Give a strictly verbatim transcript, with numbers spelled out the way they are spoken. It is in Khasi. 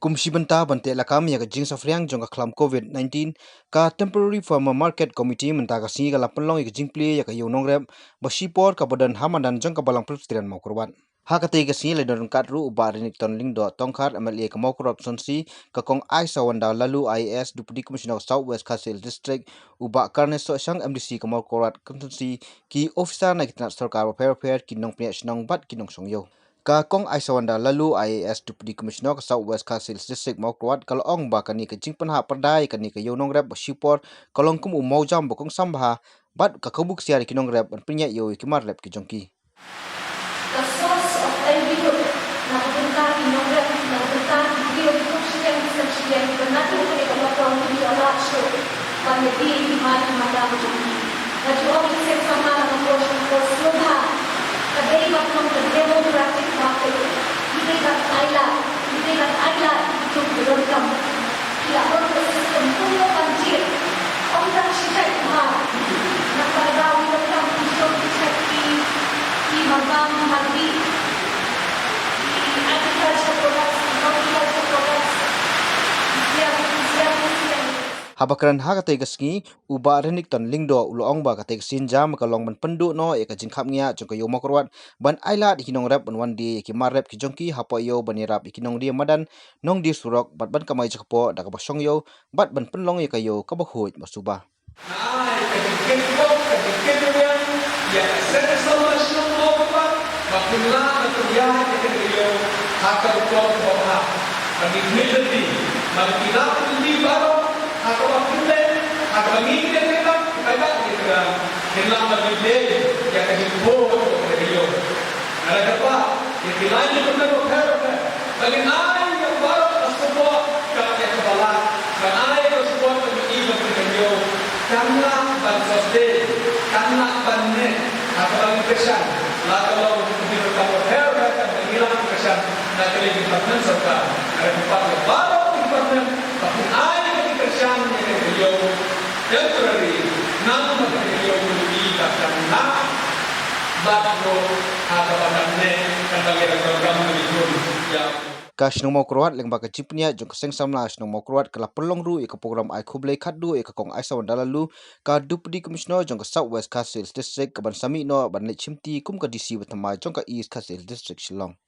Kum shi bynta ban teh lakam ïa ka jingsaphriang jong ka khlam covid nineteen, ka Temporary Farmer Market Committee mynta ka sngi ka la pynlong ïa ka jingplie ïa ka ïew nongrep ba shipor kaba don ha madan jong ka Balang Presbyterian Mawkyrwat. Ha katei ka sngi la don ryngkat ruh u Bah Renikton Lyngdoh Tongkhar, M L A ka Mawkyrwat Constituency, ka Kong Aisawanda Laloo, I A S, Deputy Commissioner ka South West Khasi Hills District, u Bah Carnes Sohshang, M D C ka Mawkyrwat Constituency, ki officer na ki tnat sorkar bapher bapher, ki nongpynïaid shnong bad ki nongshong ïew. Ka Kong Aisawanda Laloo, I A S, Deputy Commissioner ka South West Khasi Hills District Mawkyrwat, ka la ong ba kane ka jingpynhap pyrda ïa kane ka ïew nongrep ba shipor ka long kum u mawjam ba kongsan bha bad ka kabu ksiar ïa ki nongrep ban pynïaid ïew ïa ki mar rep ki jong ki. The source of livelihood na ka bynta ki nongrep, na ka bynta ki briew ki khun shiteng ki sem shiteng, kiba naduh kane ka lockdown kim ju lah shuh ban ïadie ïa ki mar ki mada ki jong ki. Nga ju ong ïa ki seng samla na ka por sha ka por, sngewbha, ka dei ban long ka democratic market. Ki dei ban ailad, ki dei ban ailad ïa ki jong ki donkam. Ki la ong ka system kumno ban jied. Ym tang shi jait mar. Nangta ka daw ki donkam ki jong ki jait ki, ki marbam, ki marbih, ki agriculture products, ki horticulture products, ki siang, ki siang, ki siang. Haba kren ha katei ka sngi, u Bah Renikton Lyngdoh u la ong ba katei ka sienjam ka long ban pynduh noh ïa ka jingkhapngiah jong ka ïew Mawkyrwat ban ailad ïa ki nongrep ban wan die ïa ki mar rep ki jong ki hapoh ïew ban ïarap ïa ki nongdie madan, nongdie surok bad ban kamai jaka poh da kaba shong ïew bad ban pynlong ïa ka ïew kaba khuid ba suba. Ai, ka jingkit kop, ka jingkit riang ïa ka seng samla shnong Mawkyrwat ba kin lah ban pynïaid ïa kane ka ïew ha ka rukom kaba bha. Ba ngin khmih lynti, ba ngin lah ban lynti baroh ha kaba khyndew, ha kaba ngi ïeng ïa ka, paidbah ngi ïeng ïa ka, ngin lah ban lynti ïa ka jingkhuid jong kane ka ïew. Nga la kyrpad ïa ki lai ki kyrteng bapher bapher ba ngin ai ïa baroh ka support, ka, ïa kaba lah, ban ai ïa ka support ba ngi i ba kane ka ïew kan lah ban sustain, kan lah ban neh ha kaba ngi kyrshan. La ka long ki jingdonkam bapher bapher ba ngi lah ban kyrshan na ka liang ki department sorkar. Nga la kyrpad ïa baroh ki department ba kin ai ïa ka jingkyrshan ïa kane ka ïew temporary, namar ba kane ka ïew ka long ïa ka kan lah bad ruh ha kaba kan neh, kan ba ngi donkam ka jingdonkam ïa. Ka shnong Mawkyrwat lyngba ka jingpynïaid jong ka seng samla shnong Mawkyrwat ka la pynlong ruh ïa ka program ai khublei khatduh ïa ka Kong Aisawanda Laloo, ka Deputy Commissioner jong ka South West Khasi Hills District, kaban sa mih noh ban leit shimti kum ka D C ba thymmai jong ka East Khasi Hills District Shillong.